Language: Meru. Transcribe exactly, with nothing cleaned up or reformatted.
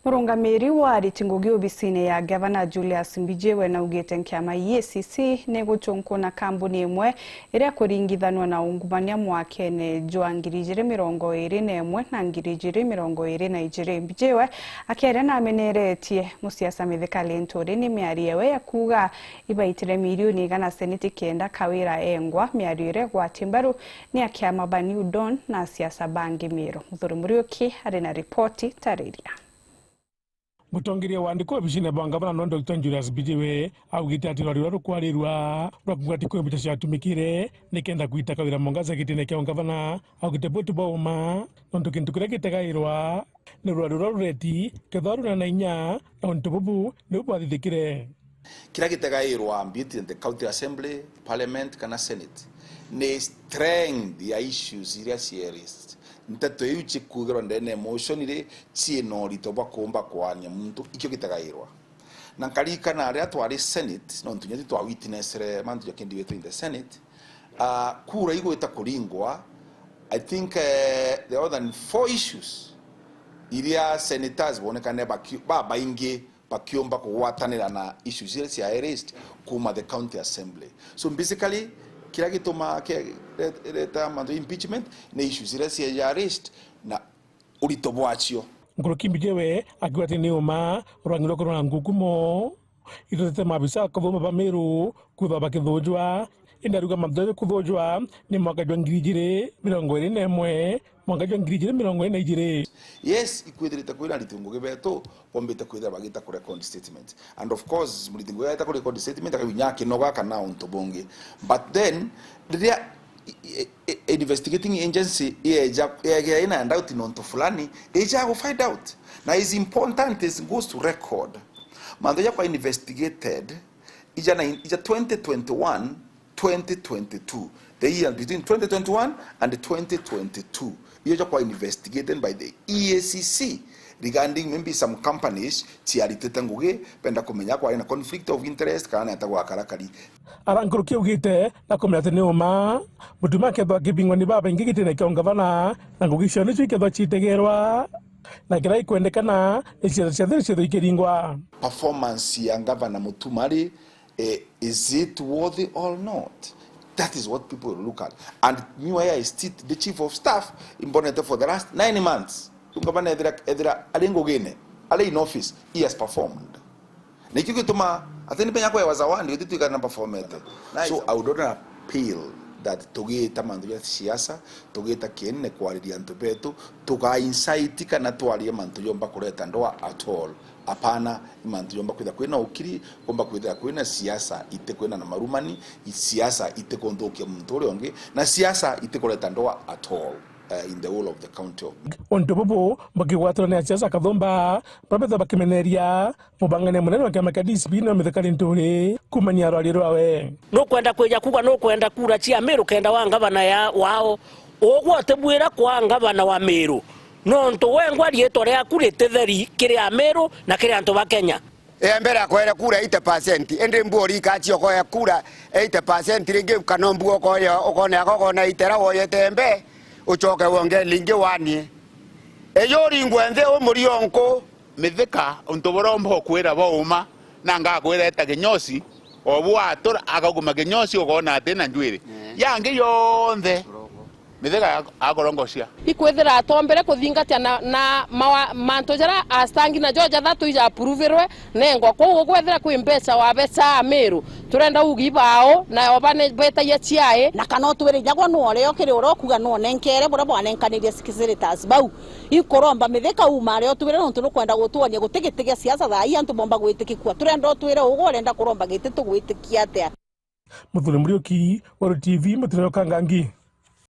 Murungamiri wa ariti ngugi obisine ya Gavana Julius Mbijiwe naugite nkiama E A C C ni guchunkuna kambuni imwe iria kuringithanwa na ungumania mwakene jwa ngiri ijiri mirongo iri na imwe na ngiri ijiri mirongo iri na ijiri. Mbijiwe akiaria nameneretie musiasa Mithika Linturi ni miario ewe ya kuuga ibaitire milioni igana seneti kenda Kawira engwa, miario iria igwati mbaru ni a kiama ba New Dawn na asiasa bangi Miru. Muthuri Muriuki ari na ripoti tariria. Mutongeria wa andiki obisine bwa ngavana nwe Doctor Julius Mbijiwe augite ati rwari ruria rukwarirua rwa kuuga ati kwi mbeca ciatumikire nikenda kwita Kawira Mwangaza gitine kia ungavana, augite buti bwa uma, nontu kintu kiria gitegairwa ni rwari ruria rureti kethwa runa na inya, na untu bubu nibu bwathithikire. Kiria gitegairwa, be it in the county assembly, parliament kana senate, ni strength ya issues iria cie raised. Nteto iu cikuugirwa ndene ya motion ri, ciina urito bwa kuumba kwaania muntu, ikio gitegairwa. Na nkaririkana riria twari senate, nontu inya tu twa witnessire mantu ja kindi wetu in the senate, ah, kura igwita kuringwa, I think, eh, there are more than four issues iria senators boonekane baki-, babaingi bakiumba kugwatanira na issues iria cia raised kuuma the county assembly. So basically, kiria gitumaa kireta mantu ja impeachment ni issues iria cia raised na urito bwacio. Nkuruki Mbijiwe akiuga ati ni uma rwang'i rwa kurwa na ngukumo irutete maabisa a kuthuma ba Miru kwithwa bakithujwa, indi ariuga mantu jaja kuthujwa ni mwaka jwa ngiri ijiri mirongo iri na imwe, mwaka jwa ngiri ijiri mirongo iri na ijiri. Yes, ikwithirite kwina ariti ngugi betu bombite kwithira bagita ku record statement. And of course, muriti ngugi aita ku record statement, akabinya akinoga kana untu bungi. But then, riria i-, i-, i-, investigating agency yeja, yegea ina doubt nontu fulani, ija gu find out. Na is important, is goes to record. Mantu jakwa investigated, ija na, ija twenty twenty-one, twenty twenty-two, the year between twenty twenty-one and twenty twenty-two, iyo jakwa investigated by the E A C C regarding maybe some companies ciaritite ngugi, benda kumenya kwari na conflict of interest kana neta gwakarakari. Ara nkuruki augite na kumenya ati ni uma, Mutuma akethwa akibingwa ni babaingi gitine kia ungavana, na ngugi cio nicio ikethwa ciitegerwa, na kiria ikwendekana ni ciatho cia thiri ciethwa ikiringwa. Performance ya Gavana Mutuma ri, eh, is it worthy or not? That is what people will look at. And meanwhile, I sit the chief of staff, imbonete for the last nine months. Ungavana ethira, ethira ari ngugine, ari in office, he has performed. Na ikio gituma ati ni benya kwewa zawadi, utitwikana na performete. So I would not appeal that tugita mantu ja siasa, tugita kiene kwariria antu betu, tuga incite kana twarie mantu jomba kureta ndoa at all. Apana, ni mantu jomba kwithira kwina ukiri, kumba kwithira kwina siasa itikwina na marumani, i-, siasa itikunthukia muntu uria ungi, na siasa itikureta ndoa at all, eh, in the whole of the county of. Untu bubu bukigwatirwa ni asiasa kathumba, babetha bakimeneria mubangania munene wa kiama kia D C P ni Mithika Linturi kumania rwari rwawe. Nukwenda kwija kuuga nukwenda kura cia Miru kenda wa ngavana ya wao? Ugwe utibwira kwa ngavana wa Miru, nontu wengwa riitwa riaku rititheri kiri Amiru na kiri antu ba Kenya. Ee, mbere akoere kura eighty percent, indi mbu urika acio ukoya kura eighty percent ringi, kana mbu ukoya, ukona yako ukona itera woyete mbe, ucoke wonge lingi wanie. Eyo uringwe nthi umurio nku. Mithika, untu buria umba ukwira bwa uma, na ngakwira eta kinyosi, o bwatura, akaguma kinyosi, ukoona ati na njwiri. Eh. Yangi yonthe, Mithika ak-, akorongocia. Ikwithira atombere kuthingatia na, na mawa-, mantu jaria astangi najo jathatu ija approverwe, nengwa. Kwou ukwethira kwi mbeca wabeca Amiru, turenda ugi bao, na oba ni betagia ciai. Na kana utwire nyagwa nu uria ukiri uria ukuga nu unenkere buria bwanenkanirie secretariat bau. Inkuromba Mithika uma aria utwire, nontu nukwenda gutwonia guti giti gia siasa thaa ii antu bomba gwitikikua. Turenda utwire ugwe urenda kuromba giti tugwitikia atia? Muthuri Muriuki, Weru T V, Mutirero Kangangi.